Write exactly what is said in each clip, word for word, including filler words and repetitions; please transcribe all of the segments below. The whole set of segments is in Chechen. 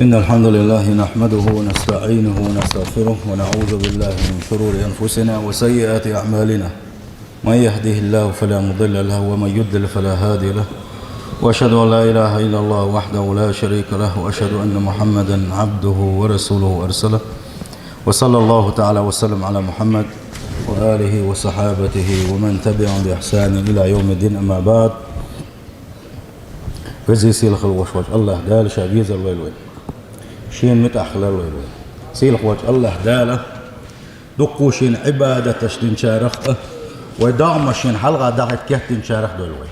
إن الحمد لله نحمده ونستعينه ونستغفره ونعوذ بالله من شرور أنفسنا وسيئات أعمالنا. من يهده الله فلا مضل له ومن يضلل فلا هادي له. وأشهد أن لا إله إلا الله وحده لا شريك له وأشهد أن محمدا عبده ورسوله أرسله. وصلى الله تعالى وسلم على محمد وآله وصحابته ومن تبعهم بإحسان إلى يوم الدين، أما بعد. Веза-сийлахь волчу Аллахь Дала Ша везар лойла вай. Шена муьтӀахь хилар лойла вай. Сийлахь волчу Аллахь Дала дуккха Шена Ӏибадаташ динчарах а, вай догӀмаш Шена хьалха дахьийта кеттинчарах а дойла вай.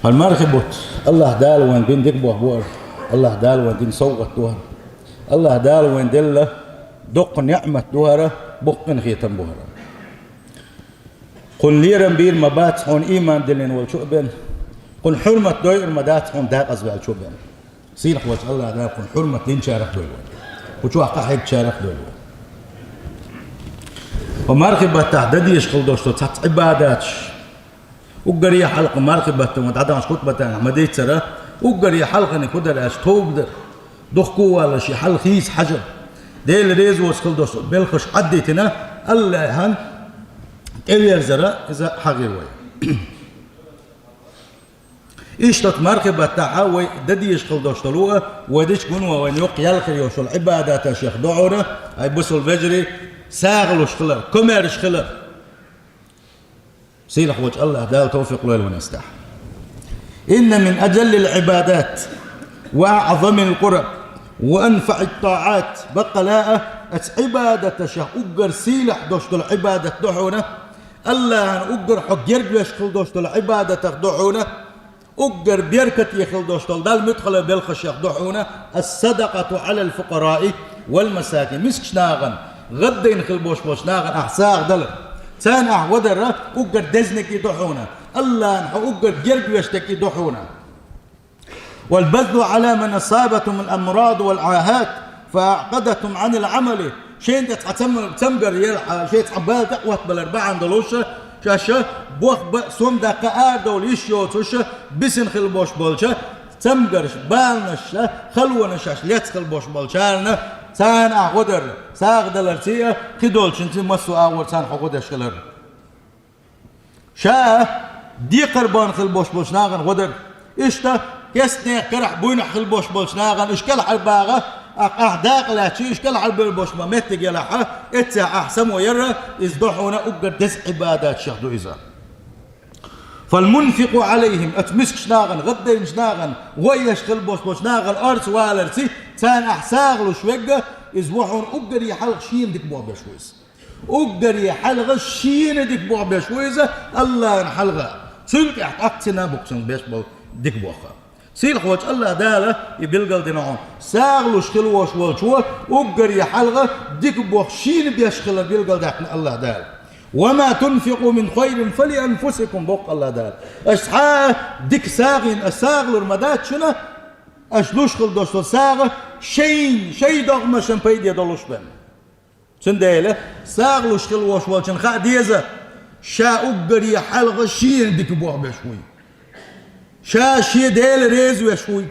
ХӀара мархи бутт Аллахь Дала вайна бина дика бохам бу хӀара. Аллахь Дала вайна дина совгӀат ду хӀара. Аллахь Дала вайна делла доккха ниӀмат ду хӀара, боккха къинхетам бу хӀара. Кхунна лерам бийр ма бац хьуна ийман диллина волчу а бен, кхунна хьурмат дойур ма дац хьуна декъазваьллачу а бен. Сийлахь волчу Аллахь Дала кхунна хьурмат динчарах а дойла вай. Кху чохь къахьегначарах а дойла вай. Ва мархи баттахь дан дезаш хила долуш долу цхьацца Ӏибадаташ, уггаре хьалха мархи баттахь, дӀадаханчу хутбатехь ма-дийццара, уггаре хьалхарниг хӀун дара аьлча, тоба дара. Дохко а валлалц шен хьал хийца хьажар. Делан резавош хила долуш долу белхаш Ӏаддитина, Аллахьан тӀеверзара иза хьахийра вай. Иштта оцу мархи баттахь вай дан дезаш хила долуш долу а, вай дича гуно вайна йоккха ял хир йолуш йолу Ӏибадаташ ду хьуна, ай бусалба вежарий, сагӀа луш хилар, комаьрша хилар. Сийлахь волчу Аллахь Дала тавфикъ лойла вайна астахь. إن من أجل العبادات وأعظم القرب وأنفع الطاعات. Баккъала а, оцу Ӏибадаташах уггар сийлахь долуш долу Ӏибадат ду хьуна, Аллахьан уггар хьо герга веш хила долуш долу Ӏибадатах ду хьуна, уггар беркате хила долуш долу, Далла муьтӀахь хила белхашех ду хьуна, الصدقة على الفقراء والمساكين. Мискачу нахана, гӀаддайна хила болуш болчу нахана ахь сагӀа далар. Царна ахь гӀо дар уггар дезаниг ду хьуна, Аллахьан хьо уггар герга веш дерг ду хьуна. والبذل على من أصابتهم الأمراض والعاهات فأعقدتهم عن العمل. Шайна тӀе цхьа цам-, цамгар елахь, шайн цхьа бала тӀе а хӀоттабалар бахьана долуш, шаьш бохба а, сом даккха а арадовла йиш йоцуш, бисина хила болуш болчу цамгарш, баланаш, халонаш шаьш лецна хила болуш болчарна, царна ахь гӀо дар, сагӀа даларций а, кхидолчуьнций массо а агӀор царна хьо гӀо деш хилар. Ша декхар бан хила болуш болчу нахана гӀо дара. Иштта кестнех карахь буйнахь хила болуш болчу нахана уьш кӀелхьарбаха, ахь, ахь дакъа лаьттачий, уьш кӀелхьарбевр болуш ма меттиг елахь, эццехь ахь само яра, иза ду хьуна уггар деза Ӏибадаташех ду иза. فالمنفق عليهم, оцу мискачу нахана, гӀаддайначу нахана, гӀо еш хила болуш болчу нахана орца валарций, царна ахь сагӀа луш верг, иза ву хьуна уггаре хьалха шена дика бохам беш ву иза. Уггаре хьалха шена дика бохам беш ву иза, Аллахьан хьалха. Цуьнан тӀехь тӀаккха цуьнан букъ цунна беш болу дика бохам. Сийлахь волчу Аллахь Дала и билгал дина хьуна. СагӀа луш хила волуш волчо уггаре хьалха дика бохам шена беш хилар билгал даьккхина Аллахь Дала. وما تنفقوا من خير فلأنفسكم, боху Аллахь Дала. Аша цхьа а дика сагӀина, аша сагӀа лур ма дац шуна, аша луш хила долуш долу сагӀа шайн, шайн догӀмашна пайде долуш бен. Цундела сагӀа луш хила волуш волчун хаа деза, ша уггаре хьалха шена дика бохам беш вуй. Ша шен Дела реза веш вуй.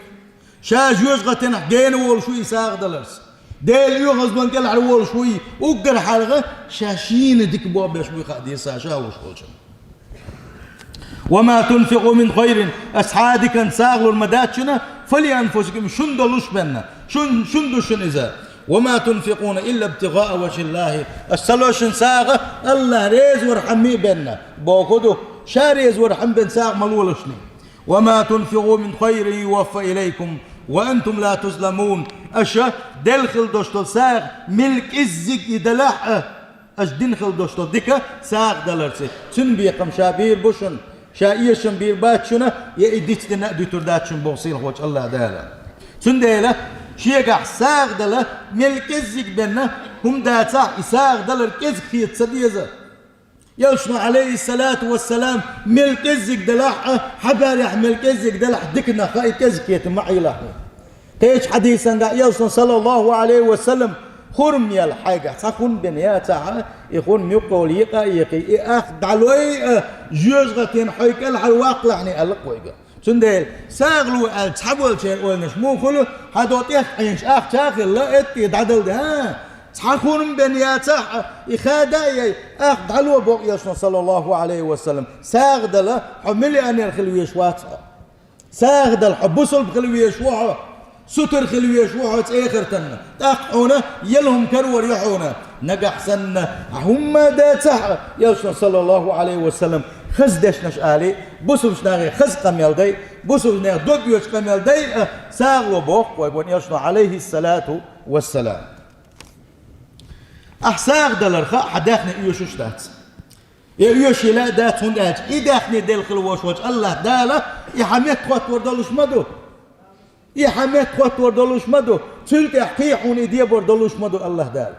Ша жоьжахатинах гена волуш вуй сагӀа даларца. Делан оьгӀазлон кӀелхьара волуш вуй. Уггар хьалха ша шена дика бохам беш вуй хаа деза ша луш волчун. وما تنفقوا من خير, аша цхьа а диканца сагӀа лур ма дац шуна, فلأنفسكم, шун долуш бенна, шун, шун ду шуна иза. وما تنفقون إلا ابتغاء وجه الله, аша ца ло шуна сагӀа Аллахь реза вархьама бенна, боху ду, ша реза вархьама бен сагӀа ма лолашний. وما تنفقوا من خير يوف إليكم وأنتم لا تظلمون. Аша делла хила долуш долу сагӀа мел кӀеззиг и далахь а, аша дина хила долуш долу дика сагӀа даларца, цуьнан бекхам ша бийр бу шуна, ша эшам бийр бац шуна, я и дицдина а дуьтур дац шуна боху сийлахь волчу Аллахь Дала. Цундела шегахь сагӀа дала мел кӀеззиг бенна хӀума дацахь, и сагӀа далар кӀезиг хета ца деза. Элчано, Ӏалайхиссалату вассалам, мел кӀеззиг далахь а, хьан барехь мел кӀеззиг далахь, диканах хаий кӀезиг хетам ма Ӏелахь. Кхечу хьадисангахь Элчано, саллаллаху Ӏалайхи ва саллам, хурма елахь хьайгахь, цхьа хурма бен яцахь а, и хурма юккъехула йикъа а йикъий, и ах дӀалой а, жоьжахатин хьой кӀелхьара ваккхалахьний аьлла-кх вайга. Цундела сагӀа ло аьлла цхьаболчеран ойланаш муха хуьлу, хьан до тӀех Ӏийначу ахча а хилла, этта дӀадала де, хӀа? Цхьа хӀума бен яцахь, и хада а яй, ахча дӀало боху Элчано, саллаллаху Ӏалайхи ва саллам. СагӀа дала хьо миллионер хила везаш вац хьо. СагӀа дала хьо бусалба хила везаш ву хьо, сутара хила везаш ву хьо цӀе хартанна. ТӀаккха хьуна яла хӀума карор ю хьуна. Нагахь санна хӀумма а дацахь, Элчано, саллаллаху Ӏалайхи ва саллам, хаза дешнаш али, бусалбачу нахе хаза къамел дай, бусалбачу нехан дог оьцу къамел дай, а, сагӀа ло боху вайга вайн Элчано, Ӏалайхиссалату вассалам. Ахь сагӀа даларх хьан даьхни оьшуш дац. Я оьший лаьа дац, хӀунда аьлча и даьхни делла хила волуш волчу АллахӀ Дала и хьан меттахӀоттор долуш ма ду. И хьан меттахӀоттор долуш ма ду. Цуьнан тӀехь кхин хьуна и дебор долуш ма ду АллахӀ Дала.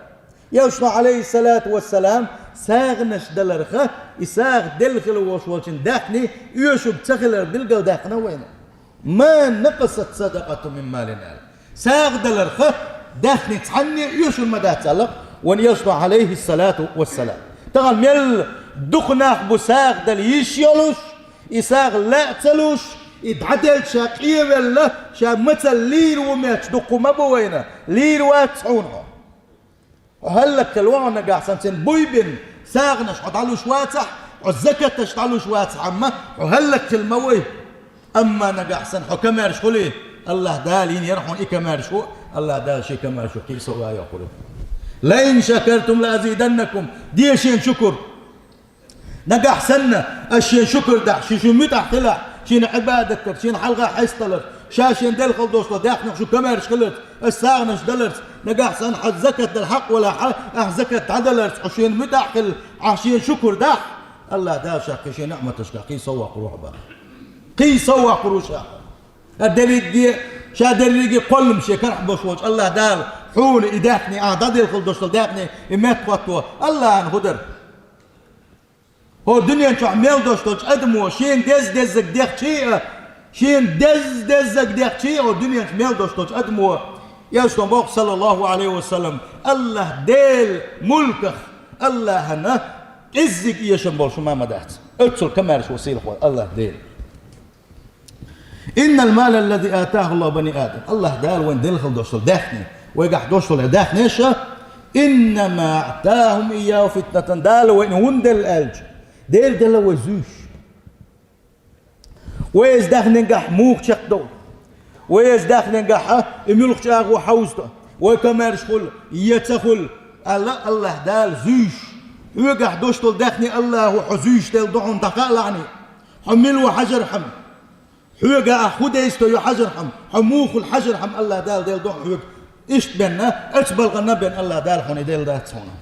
Элчано, Ӏалайхиссалату вассалам, сагӀанаш даларх, и сагӀа делла хила волуш волчун даьхни оьшург ца хилар билгалдаьккхина вайна. «Ма накъасат садакъатун мин малин», аьлла. СагӀа даларх даьхни цхьанне а оьшур ма дац аьлла вайн Элчано, Ӏалайхиссалату вассалам. Тахана мел дукха нах бу сагӀа дала йиш йолуш, и сагӀа лаьа ца луш, и дӀаделча ша къевелла, ша мацалла лийр ву моьттуш дуккха ма бу вайна, лийр вац хьуна хьо. Хьо хӀаллакьхила вахана нагахь санна цуьнан буй бина, сагӀанаш хьо дӀалуш вацахь, хьо закаташ дӀалуш вацахь, амма хьо хӀаллакьхила ма вай. Амма нагахь санна хьо комаьрша хуьлий, АллахӀ Дала йина яра хьуна и комаьрша хӀу, АллахӀ Дала шен комаьрша хӀу кхин а сов а йоккхур ю. «Лаин шакартум лаазиданнакум», де шена шукур. Нагахь санна, ас шена шукур дахь, ши шу муьтӀахь хилахь, шена Ӏибадат дарца, шена хьалха хьесталарца, ша шена делла хила долуш долу даьхнех шу комаьрша хиларца, ас сагӀанаш даларца, нагахь санна хьан закат дала хьакъ валахь, ахь закат дӀадаларца, хьо шена муьтӀахь хила, ахь шена шукур дахь, АллахӀ Дала ша кхин шен ниӀматашкахь кхин сов воккхур ву хьо бах. Кхин сов воккхур ву ша. Ша дерриге, ша дерриге кхоллам шен карахь болуш волчу АллахӀ Дала хьуна и даьхни, ахь дӀаделла хила долуш долу даьхни, и меттахӀотто, АллахӀана хӀун дара? ХӀо дуьнен чохь мел долуш долчу адамо шена деза-деззаг дехчий а, шена деза-деззаг дехчий а хӀо дуьнен чу мел долуш долчу адамо, Элчано боху, саллаллаху Ӏалайхи ва саллам, АллахӀ Делан мулках, АллахӀана кӀеззиг эшам болуш хӀума ма дац. Оццул комаьрша ву сийлахь волу АллахӀ Дела. «Иннал мала аллази атаху Аллаху бани Адам». АллахӀ Дала вайна делла хила долуш долу даьхни, вайгахь долуш долу даьхнеша, «иннама аътахум ийяху фитнатан», Дала вайна хӀунда делла аьлча, Дела делла вай зуьйш. Вай иза даьхненгахь муха чекхдовла? Вай иза даьхненгахь и муьлхачу агӀо хьовзадо? Вай комаьрша хуьлу, я ца хуьлу, аьлла АллахӀ Дала зуьйш. Хьоьгахь долуш долу даьхни АллахӀо хьо зуьйш делла ду хьуна дӀакхаалахьаний? Хьо мила ву хьажархьама? Хьоьга ахь хӀун дайсто ю хьажархьама, хьо муха хуьлу хьажархьама АллахӀ Дала делла ду хьоьга. Иштта бенна, оцу балхана бен АллахӀ Дала хьуна и делла дац хьуна.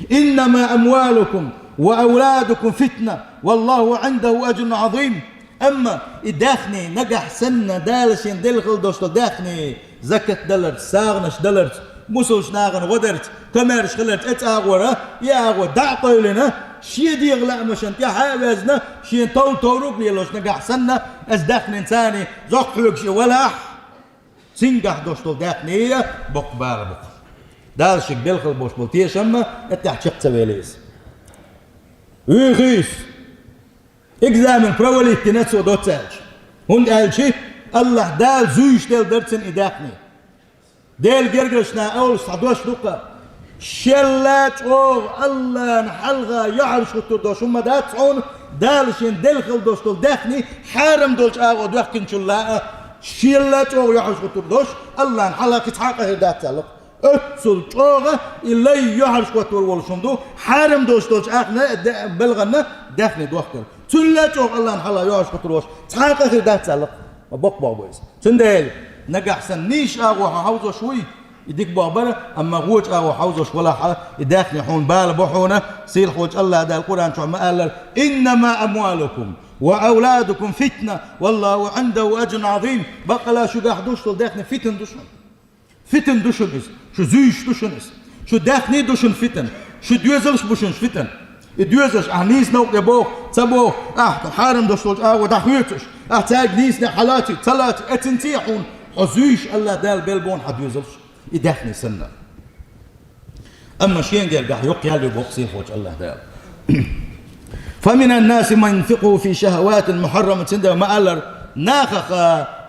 «Иннама амвалукум ва авладукум фитна, валлаху Ӏиндаху аджрун Ӏазим». Амма и даьхни нагахь санна Дала шен делла хила долуш долу даьхни, закат даларца, сагӀанаш даларца, мусулш нахана гӀо дарца, комаьрша хиларца, эцу агӀора, и агӀо дӀа а къевлина, шен дегӀан лаамашна тӀаьхьа а везна, шен тов-товриг а лелош нагахь санна, аса даьхнин царний зоккха хьоьгуш и валахь, цуьнгахь долуш долу даьхни боккха бала бу. Дала шега делла хила болуш болу тешам а тӀехь чекх ца велийса. Вуьйхийса! Экзамен провалить дина цо доццаьлча. ХӀунда аьлча АллахӀ Дала зуьйш делла дара цуьнан и даьхни. Делан гергарчу наха олуш цхьа дош ду-кха: «Шелла чӀогӀа АллахӀна хьалха юьхьӀаьржа хӀуттур долуш хӀума дац хьуна, Дала шена делла хила долуш долу даьхни хьарам долчу агӀо доьхкинчул а, шелла чӀогӀа юьхьӀаьржа хӀуттур долуш, АллахӀна хьалха кхин цхьа а къа хир дац», аьлла. Оццул чӀогӀа и лай юьхьӀаьржа хӀуттур волуш хӀума ду, хьарам долуш долчу агӀна де-, белхана даьхни дохкар. Цул а чӀогӀа АллахӀна хьалха юьхьӀаьржа хӀуттур волуш цхьа а къа хир дац аьлла. Боккха боху иза. Цундела, нагахь санна нийса агӀо хьо хьовзош вуй, и дика боху бара, амма вочу агӀо хьовзош валахь, и даьхни хьуна бала бу хьуна, сийлахь волчу АллахӀ Дала Къуръан чохь ма-аллара: «Иннама амвалукум ва авладукум фитна, валлаху Ӏиндаху аджрун Ӏазим». Баккъала шуьгахь долуш долу даьхни фитна ду шуна. Фитна ду шуна иза. Шу зуьйш ду шуна иза. Шу даьхни ду шуна фитна. Шу доьзалш бу шуна фитна. И доьзалш ахь нийса новкъа тӀе боху, ца боху, ахь хьарам долуш долчу агӀо дӀахоьцуш, ахь цаьрга нийса некъ хьалаций, ца лаций, эцинций хьуна, хьо зуьйш АллахӀ Дала белла бу хьан доьзалш, и даьхни санна. Амма шен гергахь йоккха ял ю боху сийлахь волчу АллахӀ Дала. فمن الناس من ينفقه في شهوات محرمة, цундела ма аллара, нахах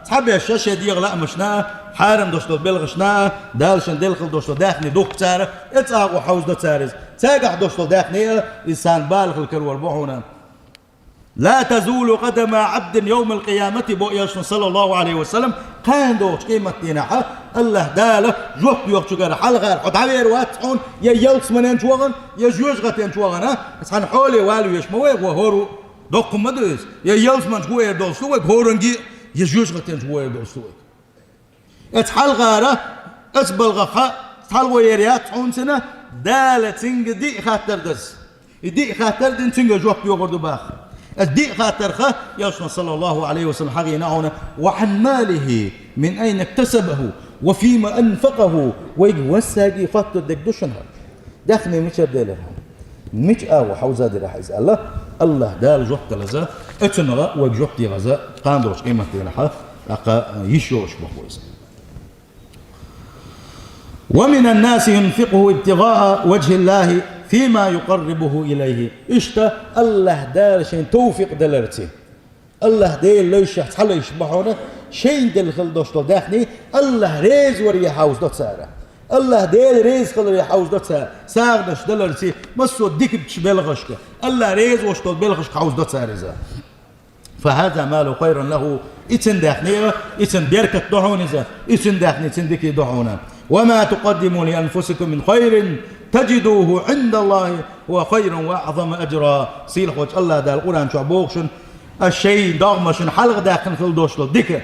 цхьаберш шоай дегӀа лаамашна, хьарам долуш долу белхашна, Дала шайна делла хила долуш долу даьхни духку цара, и цӀа гӀо хьовзадо цара иза. Цигахь долуш долу даьхни а, иза царна бала хила карор бу хьуна. لا تزول قدما عبد يوم القيامة, боху элчано, саллаллаху Ӏалайхи ва саллам, кхана догӀучу къематдийнахь Аллаха Дала жоп йохучуьнгара хьалхара хьо дӀавер вац хьуна, я ялсаманен чу вахана, я жоьжахатен чу вахана, цхьана хьоле вала веш ма вай, вай хӀора ву, доккха ма ду иза, я ялсаман чу ву эр долуш ду вай, хӀоранге, я жоьжахатен чу ву эр долуш ду вай. Эцу хьалхара, эцу балхахь, цхьалгӀо ер яц хьуна цуьнан, Дала цуьнга диъ хаттар дац. И диъ хаттар дина цуьнга жоп йохур ду боху. Эцу диъ хаттарх, элчано, саллаллаху Ӏалайхи ва саллам, хьахийна хьуна: وعن ماله من أين اكتسبه وفيما أنفقه, вайга массаьрга хоттур дерг ду шуна хӀара. Даьхни мичара делира хьуна? Мича агӀор хьовзадира хьан иза аьлла, Аллаха Дала жоп далаза, оцунах вайга жоп дехаза, кхана долчу къематдийнахь, тӀаккха йиш йолуш боху иза. ومن الناس ينفقه ابتغاء وجه الله فيما يقربه إليه. Иштта Аллаха Дала шайна товфикъ даларца, Аллаха Дела лайшехь цхьа лайш бу хьуна, шайна делла хила долуш долу даьхни Аллаха резаваре хьовзадо цара. Аллаха Дела реза хиларе хьовзадо цара, сагӀанаш даларца, массо а дикачу белхашка, Аллаха реза волуш долу белхашка хьовзадо цара иза. فهذا مال خير له, и цуьнан даьхни а, и цуьнан беркат ду хьуна иза, и цуьнан даьхни цуьнан дика ду хьуна. وما تقدموا لأنفسكم من خير تجدوه عند الله هو خيرا وأعظم أجرا. Сийлахьчу Аллаха Дала Къуръан чохь боху шуна, аш шайн догӀмашна хьалха даьккхина хила долуш долу дика,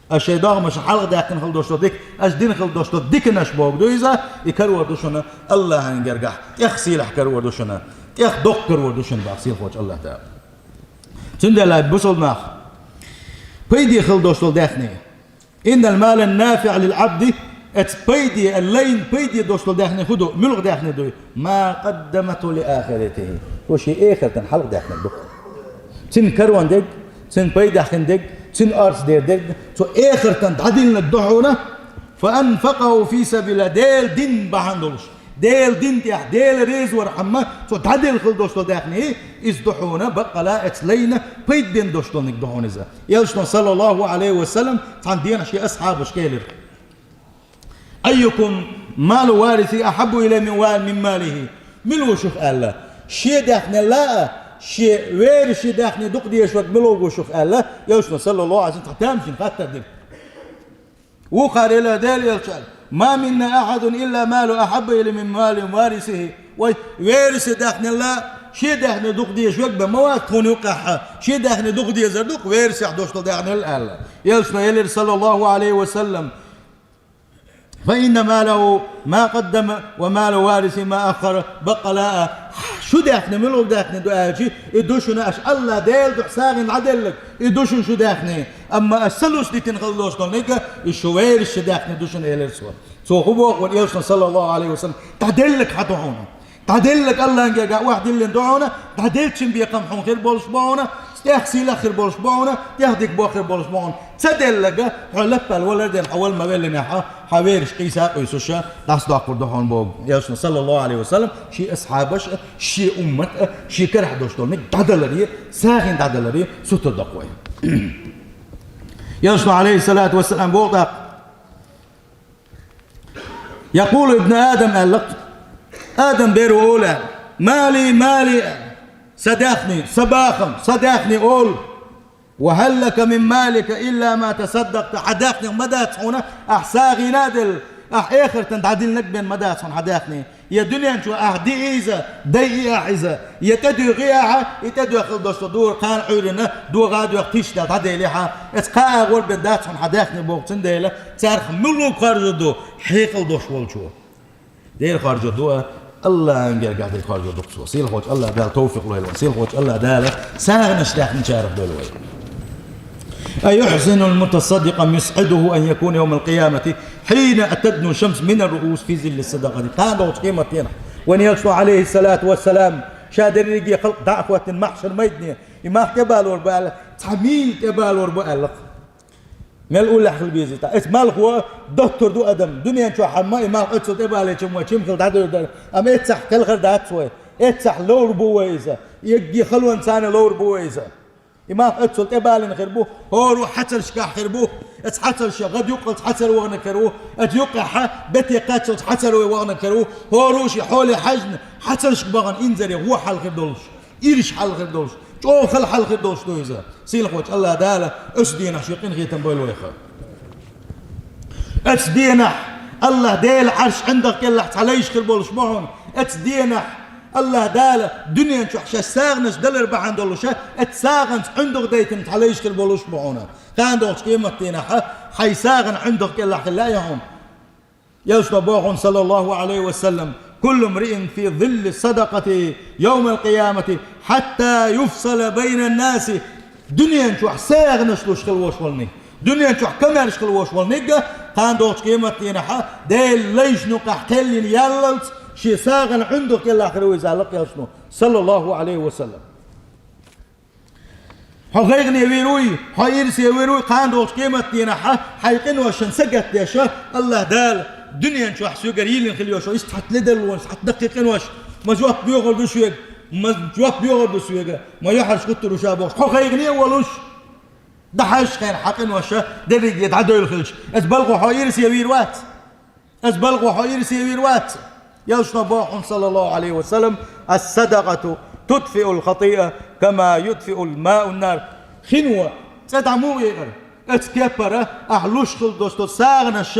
аш шайн догӀмашна хьалха даьккхина хила долуш долу дика, аш дина хила долуш долу диканаш боху ду иза, и карор ду шуна Аллахьан гергахь, тӀех сийлахь карор ду шуна, тӀех доккха карор ду шуна боху сийлахьчу Аллаха Дала. Цундела, бусалба нах, пайде хила долуш долу даьхни. إن المال النافع للعبد, эцу пайде, лайна пайде долуш долу даьхни хӀун ду, муьлха даьхни ду? ما قدمه لآخرته. Цо шен эхартан хьалха даьккхинарг ду. Цуьнан карор дерг, цуьнан пайдехь хин дерг, цуьнан орца дер дерг, цо эхартан дӀадиллинарг ду хьуна, فأنفقه في سبيل الله, Делан дин бахьана долуш. Делан дин тӀехь, Делан резавархьама цо дӀаделла хила долуш долу даьхни, иза ду хьуна, баккъала эцу лайна пайда бен долуш долниг ду хьуна иза. Элчано, саллаллаху Ӏалайхи ва саллам, цхьана дийнахь шен асхьабашка элира: أيكم مال وارثه أحب إليه من وال-, من ماله؟ Мила ву шух аьлла? Шен даьхнел а, шен верасийн даьхни дукха дезаш верг мила ву шух аьлла, элчано, саллаллаху Ӏалайхи ва саллам, цхьа тамашийна хаттар дира. Вукхара элира Делан элчано: ما منا أحد إلا ماله أحب إليه من مال وارثه. Вай, верасийн даьхнел а, шен даьхни дукха дезаш верг бен ма вац тхуна юккъехь, шен даьхни дукха дезар ду-кх верасех долуш долу даьхнел а аьлла. Элчано элира, саллаллаху Ӏалайхи ва саллам: فإن ماله ما قدم ومال وارثه ما أخر. Баккъала а, шун даьхни муьлха даьхни ду аьлча, и ду шуна аша Аллах Делан дуьхьа сагӀина дӀаделларг, и ду шуна шун даьхни. Амма аша ца луш дитина хила долуш долниг, и шун верасийн даьхни ду шуна, элира цо. Цо хӀун боху вайн элчано, саллаллаху Ӏалайхи ва саллам, дӀаделларг хьан ду хьуна? ДӀаделларг Аллахьан гергахь охьадиллина ду хьуна, дӀаделлачун бекхам хьуна хир болуш бу хьуна, тӀех сийлахь хир болуш бу хьуна, тӀех дика боху хир болуш бу хьуна. Ца делларг, хьо лаппал валар ден хьо вала ма веллинехь, хьан верасаш къийса а къуьйсуш, дӀасадоккхур ду хьуна боху элчано, саллаллаху Ӏалайхи ва саллам, шен асхьабаш а, шен уммат а, шен карахь долуш долниг дӀадаларе, сагӀина дӀадаларе сутара доккху вай. Элчано, Ӏалайхиссалату вассалам, боху тӀаккха: يقول ابن آدم, аьлла-кх, Адам бер ву олу аьлла: مالي مالي, аьлла, сан даьхни, сан бахам, сан даьхни, олу. وهل لك من مالك إلا ما تصدقت, хьан даьхнех ма дац хьуна ахь сагӀина а делла, ахь эхартан дӀадиллинарг бен ма дац хьуна хьан даьхни. Я дуьнен чу ахь диъ иза, дайъи ахь иза, я тӀедуьйхи ахьа, и тӀедуьйхина долуш долу догӀа кхана Ӏуьйранна догӀа а доьху, тиша даьлла дӀаделли хьан, эцу кхаа агӀор бен дац хьуна хьан даьхни боху, цундела царах муьлхарг хоржур ду, хьекъал долуш волчо. Дера хоржур ду, Аллахьан гергахь дерг хоржур ду-кх цо. Сийлахьчу Аллаха Дала товфикъ лойла вайн, сийлахьчу Аллаха Дала сагӀанаш даьхначарах дойла вай. أيحزن المتصدق أم يسعده أن يكون يوم القيامة حين تدنو الشمس من الرؤوس في ظل الصدقة. Кхана долчу къематдийнахь вайн элчано, Ӏалайхиссалату вассалам, ша дерриге халкъ дӀа а хӀоттина махьшар майдане, и мах тӀебалор бу аьлла, цхьа мийла тӀебалор бу аьлла-кх. Мел уллехь хила беза иза. Эцу малхо доттур ду адам. Дуьнен чохь хьан ма и малх эццул тӀебалийча вай чим хила дӀадуьйр дара. Амма эццахь кхелхар дац вай. Эццахь ловр бу вай иза. Эггара халонца ловр бу иза. И малх оццул тӀебалийна хир бу, хӀора хьацаршкахь хир бу, оцу хьацаршкахь гӀад юккъалц хьацар ваханарг хир ву, оцу юккъехь бете кхаччалц хьацар вай ваханарг хир ву, хӀора шен хьоле хьаьжна, хьацаршка бахана инзаре гӀо хьалха хир долуш, ирс хьалха хир долуш, чӀогӀа хала хьалха хир долуш ду иза. Сийлахьчу Аллах Дала оцу дийнахь шен къинхетам бойла вайх. Оцу дийнахь Аллах Делан Ӏарш ӀиндагӀ кӀелахь цхьа лайш хир болуш бу хьуна. Оцу дийнахь Аллах Дала дуьнен чохь шаьш сагӀанаш далар бахьана долуш, оцу сагӀанца ӀиндагӀ дайтина цхьа лайш хир болуш бу хьуна. Кхана догӀучу къематдийнахь хьайн сагӀана ӀиндагӀ кӀелахь хила лаьа хьуна. Элчано боху хьуна, саллаллаху Ӏалайхи ва саллам: «Куллу мриин фи зилли садакъати йовмал къиямати хьатта юфсала байнан наси». Дуьнен чохь сагӀанаш луш хила волуш волниг, дуьнен чохь комаьрша хила волуш волниг а, кхана догӀучу къематдийнахь Делан лайшна юкъахь кхеллина яллалц шен сагӀана ӀиндагӀ кӀелахь хир ву иза, аьлла Элчано, саллаллаху Ӏалайхи ва саллам. Хьо гӀайгӀане вийр вуй, хьо ирсе вийр вуй, кхана догӀучу къематдийнахь хьайн къиношна са гатдеш, Аллах Дала дуьнен чохь соьгара йийлина хила йолуш, иштта цхьаъ ледарлонаш, цхьаъ даккхий къинош, ма жоп доьхур ду шуьга, ма жоп доьхур ду соьга, ма юьхьӀаьржа хӀуттур ву ша бохуш, хьо гӀайгӀане а волуш, дӀахьаьжча хьайн хьан къинош дерриге дӀадевлла хилча, оцу балхо хьо ирсе вийр вац. Оцу балхо хьо ирсе вийр вац. Элчано боху хьуна, саллаллаху Ӏалайхи ва саллам: «Ас-садакъату тутфиул хатиа, кама ютфиул маун нар». Хино цӀе дӀа муха екъар? Оцу кепара ахь луш хила долуш долу сагӀанаш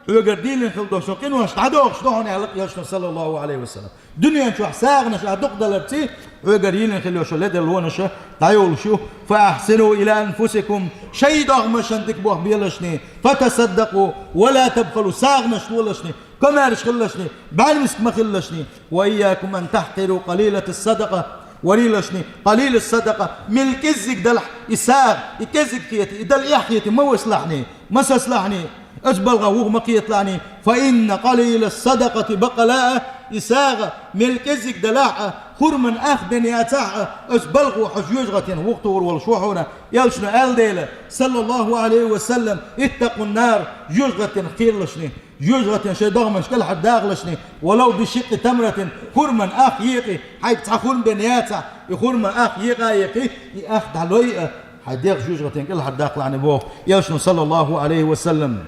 хьоьгара дийлина хила долуш долу къинош дӀадохуш ду хьуна, аьлла Элчано, саллаллаху Ӏалайхи ва саллам. Дуьнен чохь сагӀанаш ахь дукха даларца, хьоьгара йийлина хила йолуш ледарлонаш дӀайолуш ю. «Фа ахьсину иля анфусикум», шайн догӀмашна дика боху белашний, «фа тасаддакъу ва ла табхалу», сагӀанаш лолашний, комаьрша хилалашний, бӀаьрмиск ма хилалашний. «Ва ийякум ан тахькъиру къалилатас садакъа». Варийлашний, къалилас садакъа, мел кӀеззиг далахь и сагӀа, и кӀеззиг хета, и дала эхь хета ма васалахьний, ма сасалахьний. Оцу балхах вуха ма кхеталахьний, «фа инна къалилас садакъати бакъалаа», и сагӀа мел кӀеззиг далахь а, хурман ах бен яцахь а, оцу балхо хьо жоьжахатин вуха тухур волуш ву хьуна. Элчано аьлла дела, саллаллаху Ӏалайхи ва саллам: «Иттакъун нар», жоьжахатин кхералашний, жоьжахатин шайн догӀмаш кӀелхьардахалашний, «валав бишикъкъи тамратин», хурман ах екъий, хьайга цхьа хурма бен яцахь, и хурма ах екъа а екъий, и ах дӀалой а, хьайн дегӀ жоьжахатин кӀелхьардаккхалахьний боху Элчано, саллаллаху Ӏалайхи ва саллам.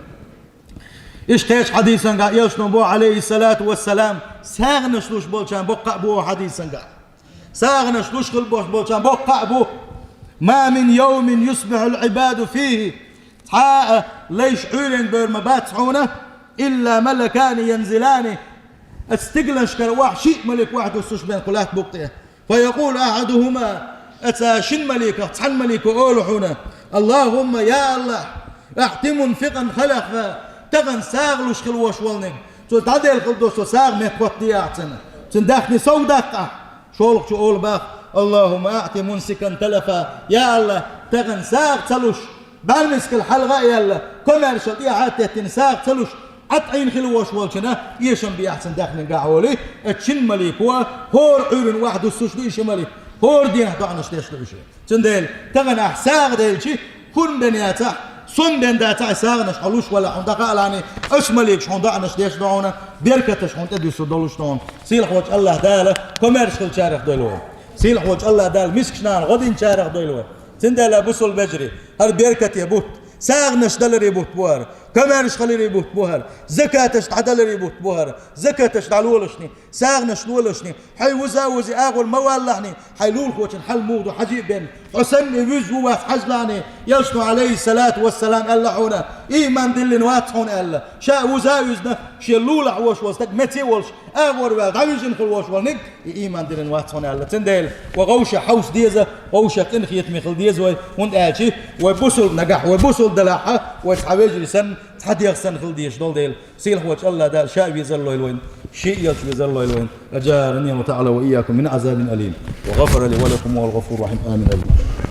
Иштта кхечу хьадисангахь Элчано боху, Ӏалайхиссалату вассалам, сагӀанаш луш болчарна боккха а бу хьадисангахь. СагӀанаш луш хила болуш болчарна боккха а бу. «Ма мин йовмин юсбихьул Ӏибаду фихи». Цхьа а лайш Ӏуьйренга бевр ма бац хьуна, «илла малакани янзилани». Оцу стигланашкара охьа шиъ малик охьадуссуш бен кху латта букъа тӀе. «Фа якъулу ахьадухума», оцу шина маликах цхьана малико олу хьуна: «Аллахумма, я Аллах, аъти мунфикъан халафа», тахана сагӀа луш хила волуш волниг, цо дӀаделла хила долуш долу сагӀа меттахӀоттаде ахь цунна, цуьнан даьхни сов даккха ахь. ШолгӀачо олу боху: «Аллахумма аъти мумсикан талафа», я Аллах, тахана сагӀа ца луш, бӀаьрмискал хьалха а яьлла, комаьршал тӀехьа а теттина сагӀа ца луш, Ӏад Ӏийна хила волуш волчунна эшам бе ахь цуьнан даьхнин гахь олий, оцу шина малико хӀора Ӏуьйранна охьадуссуш ду и ши малик, хӀора дийнахь доӀанаш деш ду уьш. Цундела, тахана ахь сагӀа делчи, хурма бен яцахь, сом бен дацахь, и сагӀанаш хьо луш валахь, хьуна дӀакхаалахьаний, оцу маликаша хьуна доӀанаш деш ду хьуна, беркаташ хьуна тӀедуьсур долуш ду хьуна. Сийлахьчу Аллах Дала комаьрша хилчарах дойла вай. Сийлахьчу Аллах Дала мискачу нахана гӀо динчарах дойла вай. Цундела, бусалба вежарий, хӀара беркате бутт, сагӀанаш даларе бутт бу хӀара, комаьрша хиларе бутт бу хӀара, закаташ дӀадаларе бутт бу хӀара, закаташ дӀалолашний, сагӀанаш лолашний, хьайн вуза а вузи агӀор ма валлахьний, хьайн лулахочун хьал муха ду хьажи а бен, хьо санна и вуьзза ву вац хьажалахьний, Элчано, Ӏалайхиссалату вассалам, аьлла хьуна, ийман диллина вац хьуна аьлла, ша а вуза а вуьзна, шен лулахь волуш волу стаг меце а волуш, агӀор ваьлла, дӀавижина хила волуш волниг, и ийман диллина вац хьуна аьлла. Цундела, вай вовшех хьовса деза, вовшех къинхетаме хила деза вай, хӀунда аьлча вай бусалба нагахь, вай бусалба делахь а, вай цхьа вежарий санна, цхьа дегӀ санна хила дезаш долу дела. Сийлахьчу Аллах Дала ша а везар лойла вайна, шен а элча везар лойла вайна. أجارني الله تعالى وإياكم من عذاب أليم، وغفر لي ولكم وهو الغفور الرحيم. آمين. آمين.